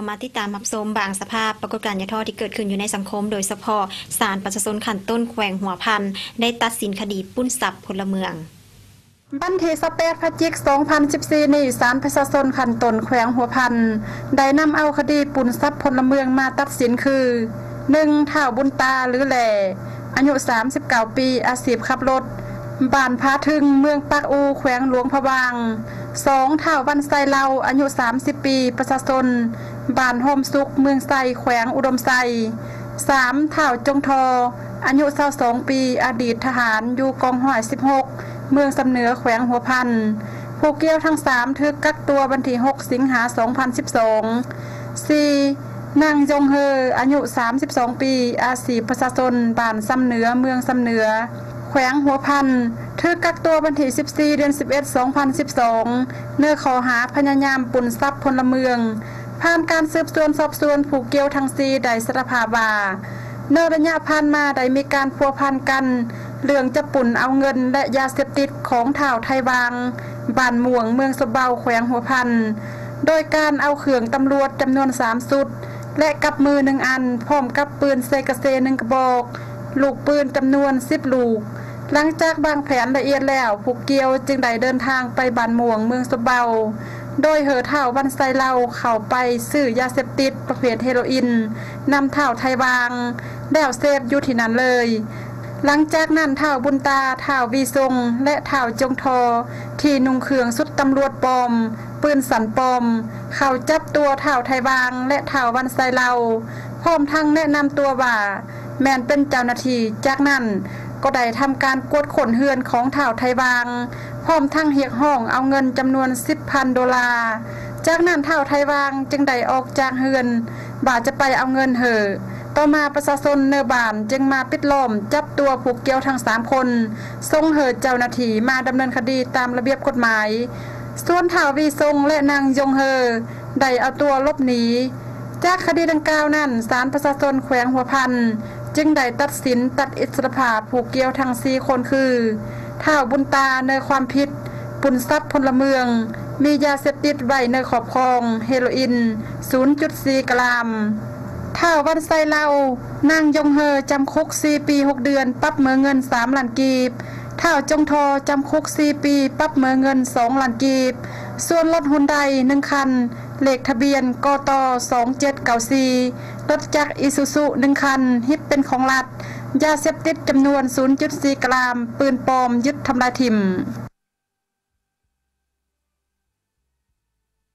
ມາຕິດຕາມຮັບຊົມບາງສະພາບປາກົດການຢ່າທໍ້ທີ່ເກີດຂຶ້ນຢູ່ໃນສັງຄົມ, ໂດຍສະເພາະສານປະຊາຊົນຂັ້ນຕົ້ນແຂວງຫົວພັນ ໄດ້ຕັດສິນຄະດີປຸ້ນຊັບພົນລະເມືອງ. ວັນທີຊາວແປດ ພະຈິກ ສອງພັນສິບສີ່ນີ້, ສານປະຊາຊົນຂັ້ນຕົ້ນແຂວງຫົວພັນ ໄດ້ນຳເອົາຄະດີປຸ້ນຊັບພົນລະເມືອງມາຕັດສິນຄື ໜຶ່ງ ທ້າວບຸນຕາ ຫຼື ແຫຼ ອາຍຸສາມສິບເກົ້າປີ, ອາຊີບຂັບລົດ, ບ້ານຜາທຶງ, ເມືອງປາກອູ, ແຂວງຫຼວງພະບາງ. ສອງ ທ້າວວັນໄຊເລົາ, ອາຍຸສາມສິບປີ, ປະຊາຊົນບ້ານໂຮມສຸກ, ເມືອງໄຊ, ແຂວງອຸດົມໄຊ. ສາມ ທ້າວຈົງທໍ, ອາຍຸຊາວສອງປີ, ອະດີດທະຫານ, ຢູ່ກອງຮ້ອຍສິບຫົກ ເມືອງຊຳເໜືອ, ແຂວງຫົວພັນ. ຜູ້ກ່ຽວທັງສາມຖືກກັກຕົວວັນທີຫົກ ສິງຫາ ສອງພັນສິບສອງ. ສີ່ ນາງຢົງເຮີ, ອາຍຸສາມສິບສອງປີ, ອາຊີບປະຊາຊົນບ້ານຊຳເໜືອ, ເມືອງຊຳເໜືອ, ແຂວງຫົວພັນ, ຖືກກັກຕົວວັນທີສິບສີ່ ເດືອນສິບເອັດ ສອງພັນສິບສອງ ໃນຂໍ້ຫາພະຍາຍາມປຸ້ນຊັບພົນລະເມືອງ. ຜ່ານການສືບສວນສອບສວນ, ຜູ້ກ່ຽວທັງສີ່ໄດ້ສາລະພາບວ່າ ໃນໄລຍະຜ່ານມາໄດ້ມີການພົວພັນກັນເລື່ອງຈະປຸ້ນເອົາເງິນ ແລະ ຢາເສບຕິດຂອງທ້າວໄທຫວ່າງ, ບ້ານມ່ວງ, ເມືອງສົບເບົາ, ແຂວງຫົວພັນ, ໂດຍການເອົາເຄື່ອງຕຳຫຼວດຈຳນວນສາມຊຸດ ແລະ ກັບມືໜຶ່ງອັນ, ພ້ອມກັບປືນເຊກາເຊໜຶ່ງກະບອກ, ລູກປືນຈຳນວນສິບລູກ. ຫຼັງຈາກວາງແຜນລະອຽດແລ້ວ, ຜູ້ກ່ຽວຈຶ່ງໄດ້ເດີນທາງໄປບ້ານມ່ວງ, ເມືອງສົບເບົາ, ໂດຍເຫີທ້າວວັນໄຊເລົາເຂົ້າໄປຊື້ຢາເສບຕິດປະເພດເຮໂຣອິນນຳທ້າວໄທຫວ່າງ ແລ້ວເສບຢູ່ທີ່ນັ້ນເລີຍ. ຫຼັງຈາກນັ້ນ, ທ້າວບຸນຕາ, ທ້າວວີຊົງ ແລະ ທ້າວຈົງທໍ ທີ່ນຸ່ງເຄື່ອງຊຸດຕຳຫຼວດປອມ, ປືນສັ້ນປອມ, ເຂົ້າຈັບຕົວທ້າວໄທຫວ່າງ ແລະ ທ້າວວັນໄຊເລົາ, ພ້ອມທັງແນະນຳຕົວວ່າ ແມ່ນເປັນເຈົ້າໜ້າທີ່. ຈາກນັ້ນກໍໄດ້ທຳການກວດຄົ້ນເຮືອນຂອງທ້າວໄທຫວ່າງ, ພ້ອມທັງຮຽກຮ້ອງເອົາເງິນຈຳນວນສິບພັນໂດລາ. ຈາກນັ້ນທ້າວໄທຫວ່າງຈຶ່ງໄດ້ອອກຈາກເຮືອນວ່າຈະໄປເອົາເງິນເຫີ. ຕໍ່ມາປະຊາຊົນໃນບ້ານຈຶ່ງມາປິດລ້ອມຈັບຕົວຜູ້ກ່ຽວທັງສາມຄົນ, ສົ່ງເຫີເຈົ້າໜ້າທີ່ມາດຳເນີນຄະດີຕາມລະບຽບກົດໝາຍ. ສ່ວນທ້າວວີຊົງ ແລະ ນາງຢົງເຮີ ໄດ້ເອົາຕົວຫຼົບໜີ. ຈາກຄະດີດັ່ງກ່າວນັ້ນ, ສານປະຊາຊົນແຂວງຫົວພັນຈຶ່ງໄດ້ຕັດສິນຕັດອິດສະລະພາບຜູ້ກ່ຽວທັງສີ່ຄົນຄື ທ້າວບຸນຕາ ໃນຄວາມຜິດປຸ້ນຊັບພົນລະເມືອງ, ມີຢາເສບຕິດໄວ້ໃນຄອບຄອງເຮໂຣອິນສູນຈຸດສີ່ກຣາມ, ທ້າວວັນໄຊເລົາ, ນາງຢົງເຮີ ຈຳຄຸກສີ່ປີຫົກເດືອນ, ປັບເໝີເງິນສາມລ້ານກີບ, ທ້າວຈົງທໍ ຈຳຄຸກສີ່ປີ, ປັບເໝີເງິນສອງລ້ານກີບ. ສ່ວນລົດຮຸນໄດໜຶ່ງຄັນ, ເລກທະບຽນ ກຕ ສອງເຈັດເກົ້າສີ່, ລົດຈັກອີຊູຊູໜຶ່ງຄັນ, ຮິບເປັນຂອງລັດ, ຢາເສບຕິດຈຳນວນສູນຈຸດສີ່ກຣາມ, ປືນປອມ ຍຶດທຳລາຍຖິ້ມ.